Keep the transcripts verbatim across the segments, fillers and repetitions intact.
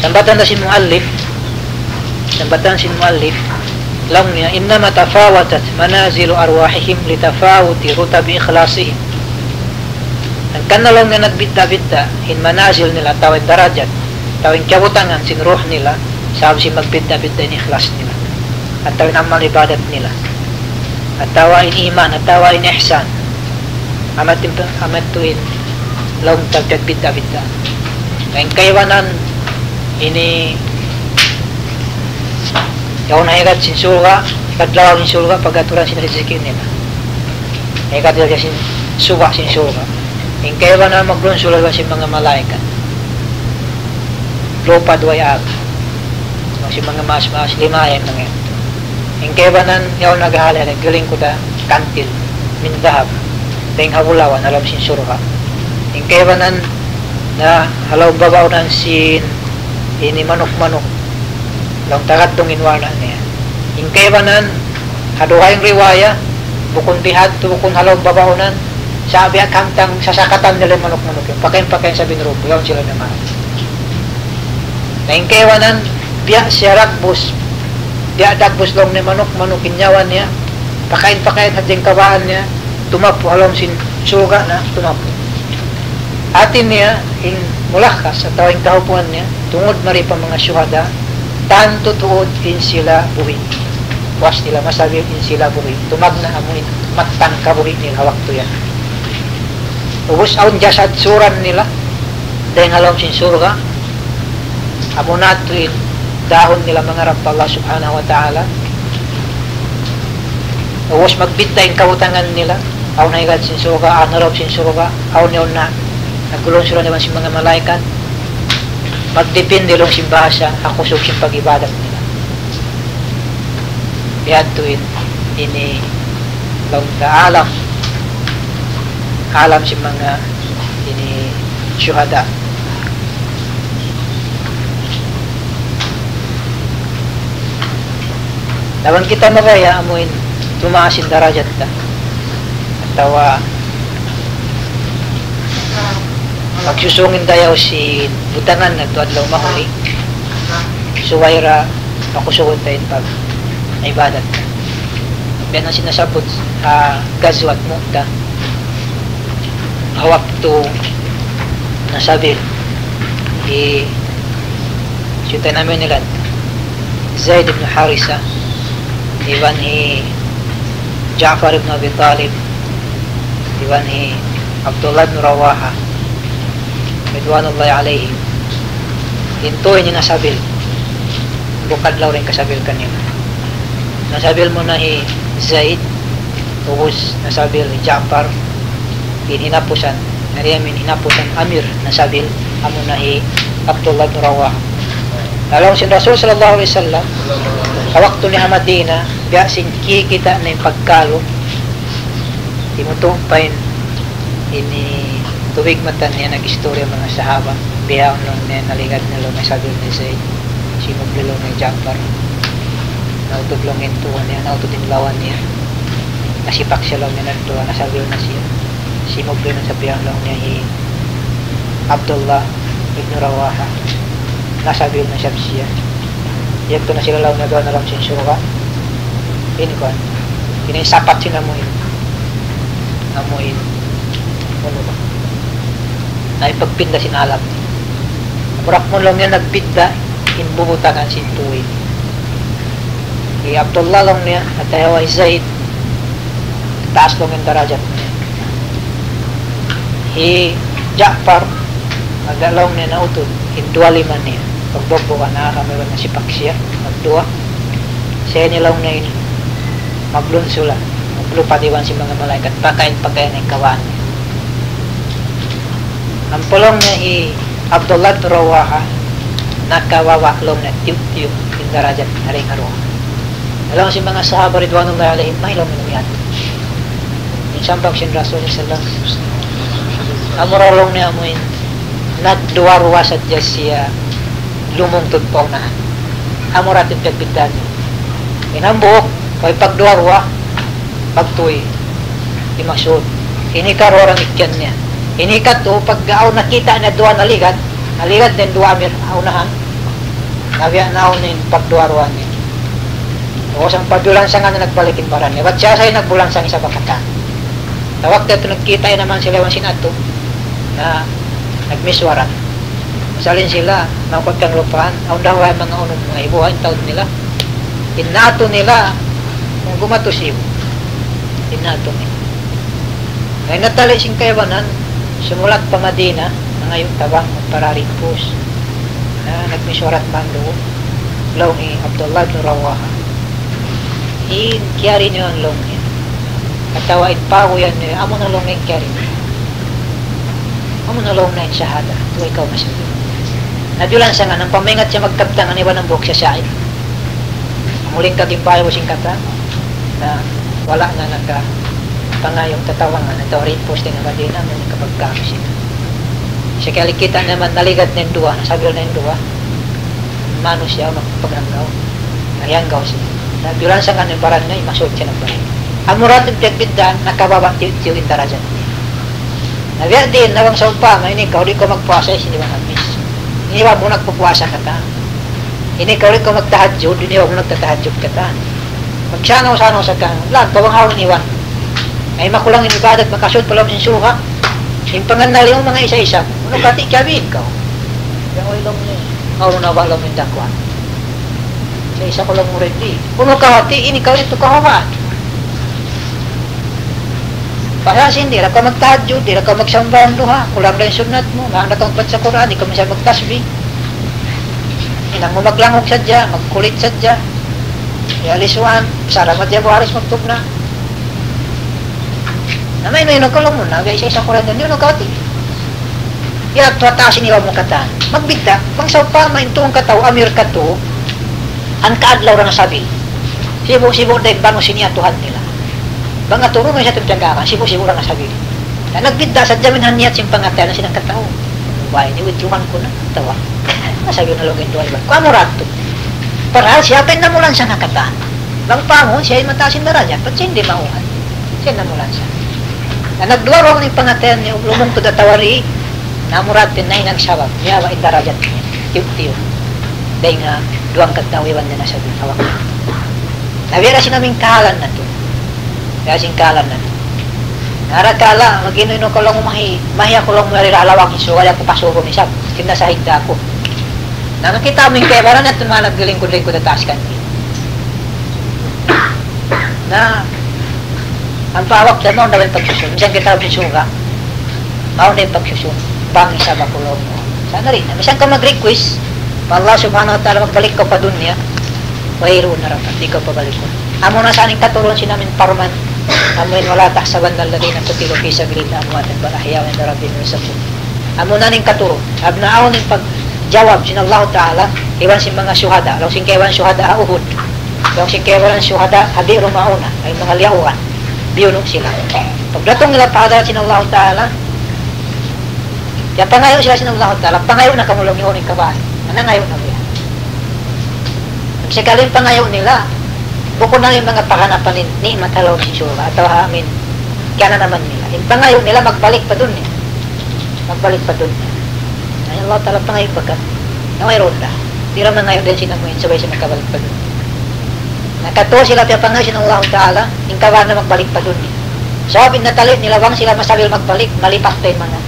Sambatan da sin muallif, sambatan sin muallif, laung niya, إنما تفاوتت منازل أرواحهم لتفاوت رتب إخلاصهم. Hangkan na laung niya nagbidda'-bidda' in manazil nila, atawa in darajat, atawa in kabutangan sin ruh nila, sabab sin magbidda'-bidda' in ikhlas nila, atawa in amal ibadat nila, atawa in iman, atawa in ihsan. Amu yadtu in, amu yadtu in laung ta piyagbidda'-bidda'. Na in kaibanan ini, yaun ha higad sin surga', higad lawang sin surga', pag-aturan sin rizki nila. Higad lawang sin suba' sin surga'. In kaibanan maglunsul iban sin manga malaikat. Lupad way aga. Sin manga maas-maas, lima yan manga yan. In kaibanan, yaun naghahalga', naglilingkud ha kantil, من ذهب, dayn ha bulawan, ha lawm sin surga'. In kaibanan, na ha lawm babaunan sin, ini manuk-manuk, laung ta gaddung in warna niya. In kaibanan, ha dugaing riwaya, bukun bihadtu, bukun ha lawm babaunan, sa' biya' hangkan sasakatan nila in manuk-manuk yan. Pakain-pakain sa' binrubu, yaun sila naman. Na in kaibanan, biya' siya dagbus. Biya' dagbus laung niya manuk-manuk in nyawa niya. Pakain-pakain hadja in kabaan niya. Tumapu' ha lawm sin surga' na tumapu'. Hati niya, in mulakhas atawa in kahupuan niya, tungud mari pa manga shuhada, tantu tuud in sila buhi'. Puas nila masabil in sila buhi'. Tumagna' amu in mattan kabuhi' nila ha waktu yan. Ubus awn jasad suran nila, dayn ha lawm sin surga', amu na tuud in dahun nila mangarap pa Allah Subhanahu wa Ta'ala. Ubus magbidda' in kabutangan nila, awn ha higad sin surga', awn ha lawm sin surga', awn yaun na naglulunsul iban sin manga malaikat. Magdipindi laung sin bahasa, ha kusug sin pag-ibadat nila. Bihadtu in, ini laung ta alam. Alam sin manga ini shuhada. Laban kita mabaya' amu in tumaas in darajat ta. Atawa pagsusung in dayaw sin butangan natu' adlaw mahuli. Subay da makusug ta in pag-ibadat. Biya' na sin nasabbut ha Ghazwat Mu'ta. Ha waktu nasabil hi, siyutan namu' nila, Zaid ibn Harisa, iban hi Ja'far ibn Abi Talib, iban hi Abdullah ibn Rawaha, ridwanullahi alayhim. In tū ini nasabil. Bukun adlaw da in kasabil kanila. Nasabil muna hi Zaid, ubus nasabil hi Ja'far, in hinapusan, yari amu in hinapusan amir nasabil, amuna hi Abdullah bin Rawaha. Laung sin Rasul sallallahu alayhi wasallam, ha waktu niya ha Madina, biya' sin kikita' niya in pagkalu, timutup pa in ini tubig mata niya, nag-istorya manga sahaba, bihaun laung niya naligad na laung niya sabil ni Zaid, simubli laung niya Ja'far, nautud laung in tuwan niya, nautud in lawan niya, nasipak siya laung niya nagduwa, nasabil na siya, simubli na sa bihaun laung niya hi Abdullah ibn Rawaha, nasabil na siya siya. Yadtu na sila laung niya duwa na laung sin surga'. Ini kuwan. Ini sapat sin amu in. Amu in. Unu ba? Na in pagpinda sin alam. Kurak mu laung niya nagbidda' in bubutangan sin tū ini. Hi Abdullah laung niya, atawa hi Zaid, taas laung in darajat niya. Hi Ja'far, magda laung niya nautud, in duwa lima niya. Pagbugbu' ka na kami ba nasipak siya, magduwa. Siya ini laung niya ini, maglunsul, maglupad iban sin manga malaikat, pakain-pakain in kawaan niya. Ampa laung niya hi Abdullah bin Rawaha, nakababa' laung niya tiyup-tiyup in darajat niya dayn ha duwa. Laung sin manga sahaba ridwanullahi alayhim, mayta' laung niya yan? In sambung sin Rasul sallallahu alayhi wasallam, amura laung niya amu in nagduwa-ruwa sadja siya lumungtud pa unahan. Amura in pagbiddaan niya. In hambuuk, way pagduwa-ruwa, pagtuy, di' maksud. Ini karuwa damikkiyan niya. Ini katu', pag awn nakita' niya duwa naligad, naligad na in duwa amir, unahan. Na biya' na awn in pagduwa-ruwa niya. Ubus in pagbulansangan na nagbalik in baran niya. Bat siya sa' in nagbulansang isab ha katan. Na waktu yadtu nagkita' na man sila iban sin atu. Na nagmiswarat. Masalin sila, mangkut kang lupahan, awn da way manga unu, manga ibuha in taud nila. In atu nila, kung gumatus ibu. In atu nila. Na in natali sin kaibanan, sumulat pa Madina, nangayu' tabang para ripus. Na nagmiswarat man duun, laung hi Abdullah bin Rawaha. In kiyari niyu laung niya. Atawa in paguyan niyu, amu na laung niya in kiyari niyu. Amu na laung niya in shahada, tuwi kaw masjid. Na bilang sa nga, nang pamaingat siya magkabtangan, iban hambuuk siya sa'id. Muling kagimpayu sin katan, na wala' na nakapangayu' tatabangan, atawa ripus dayn ha Madina, amu in kapagkami siya. Sakali kita' naman naligad na in duwa, nasabil na in duwa. Manusiya' magpaghanggaw. Naghanggaw siya. Na bilang sa nga in baran niya, imasud siya nagbalik. Amura tuud piyagbiddaan, nakababa' tiyu'-tiyu' in darajat niya. Na biya' diin, na bang sawpama, ini kaw di' kaw magpuasa, isab di' kaw magmis. Ini ba mu nagpupuasa katan. Ini kaw di' kaw magtahajjud, ini ba mu nagtatahajjud katan. Magsanaw-sanaw sa kaw, lag, bang awn iban. Ay makulang in ibadat, makasud pa lawm sin surga'. In pangannal mu manga isa-isa. Unu kati' kiyabiin kaw. Yang way laung niya. Awn na ba laung niya dakwah. Sa' isa ku laung murid di'. Unu kawati, ini kaw itu kahumaan. Pasal sin di' da kaw magtahajjud, di' da kaw magsambahayang duha, kulang da in sunnat mu, nga da kaw magbacha Qur'an, di' kaw minsan magtasbih. Hinang mu maglangug sadja, magkulit sadja. Ya lisuan, sara' madja buharis magtugna'. Na may inu-inu kaw laung mu na, biya' isa-isa Qur'an yan, inu-inu kawati. Yadtu ha taas ini, iban mu katan. Magbidda', bang sawpama in tungkataw, amir katu', hangka adlaw da nasabil. Sibu'-sibu' da in banu sin niya Tuhan nila. Bang aturun mu sa' tuud piyanggakan, sibu'-sibu' da nasabil. Na nagbidda' sadja in niyat sin pangatayan sin hangkatau. Way, ini witruhan ku na, atawa. Nasabil na laung in duwa iban. Kuwan mu ratu. Parahal siya pa in namulansa na katan. Bang pa mu, siya in mataas in darajat, bat siya in di' mauhan. Siya in namulansa. Na nagduwa-ruwa in pangatayan niya, lumungkud atawa di', na amu ra tuud in nahinang sabab, miyawa' in darajat niya. Tiyu'-tiyu'. Dayn ha duwang katau iban da nasabil ha waktu. Na biya' da sin amu in kahalan natu'. Biya' da sin kahalan natu'. Na arakala', mag-inu-inu kaw laung mu mahi, mahi aku laung mu yari ha lawang sin surga', di' aku pasurun isab. Kinasahid da aku. Na nakita' mu in kaibanan natu', manga naglilingkud-lingkud ha taas kaniya. Na, ampa awak yan, mawn da in pagsusun. Minsan kita ha surga', mawn da in pagsusun. Bang isab aku laung mu. Sa' na rin, minsan kaw mag-request pa Allah Subhanahu wa Ta'ala, magbalik kaw pa dunya, wayruun na dapat, di' kaw pabalikun. Amu na sa in katurun sin amu in parman, amu in ولا تحسبن الذين قتلوا في سبيل الله أمواتا بل أحياء عند ربهم يرزقون. Amu na in katurun. Sabab na awn in pagjawab sin Allah Ta'ala, iban sin manga shuhada, laung sin kaibanan shuhada ha Uhud. Laung sin kaibanan shuhada ha Bi'r Ma'una, ay manga liyauran. Biyunu' sila. Pagdatung nila pa hadarat sin Allah Ta'ala, ya pangayu' sila sin Allah Ta'ala, pangayu' na kamu laung niyu in kabaan. Nangayu' na biya'. Sakali in pangayu' nila, bukun na in manga paganapan in ni'mat ha lawm sin surga', atawa amu in kiyananaman nila. In pangayu' nila magbalik pa dunya. Magbalik pa dunya. Na in Allah Ta'ala pangayu' baga'. Na wayruun da. Di' da mangayu' dayn sin amu in subay siya makabalik pa dunya. Na katu' sila piyapangayu' sin Allah Ta'ala, in kabaan na magbalik pa dunya. Sabab in natali' nila bang sila masabil magbalik, malipat pa in manga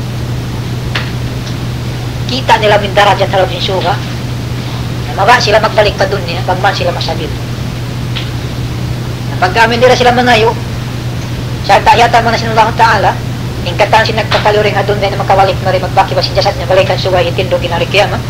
kita' nila amu in darajat ha lawm sin surga'. Na mabaya' sila magbalik pa dunya, bang man sila masabil. Na pagka amu in di' da sila mangayu', sarta' hiyatag man sin Allah Ta'ala, in katan sin nagpakaliyu dayn ha dunya na makabalik mari magbak iban sin jasad niya balikan subay hitindug in hari kiyamat.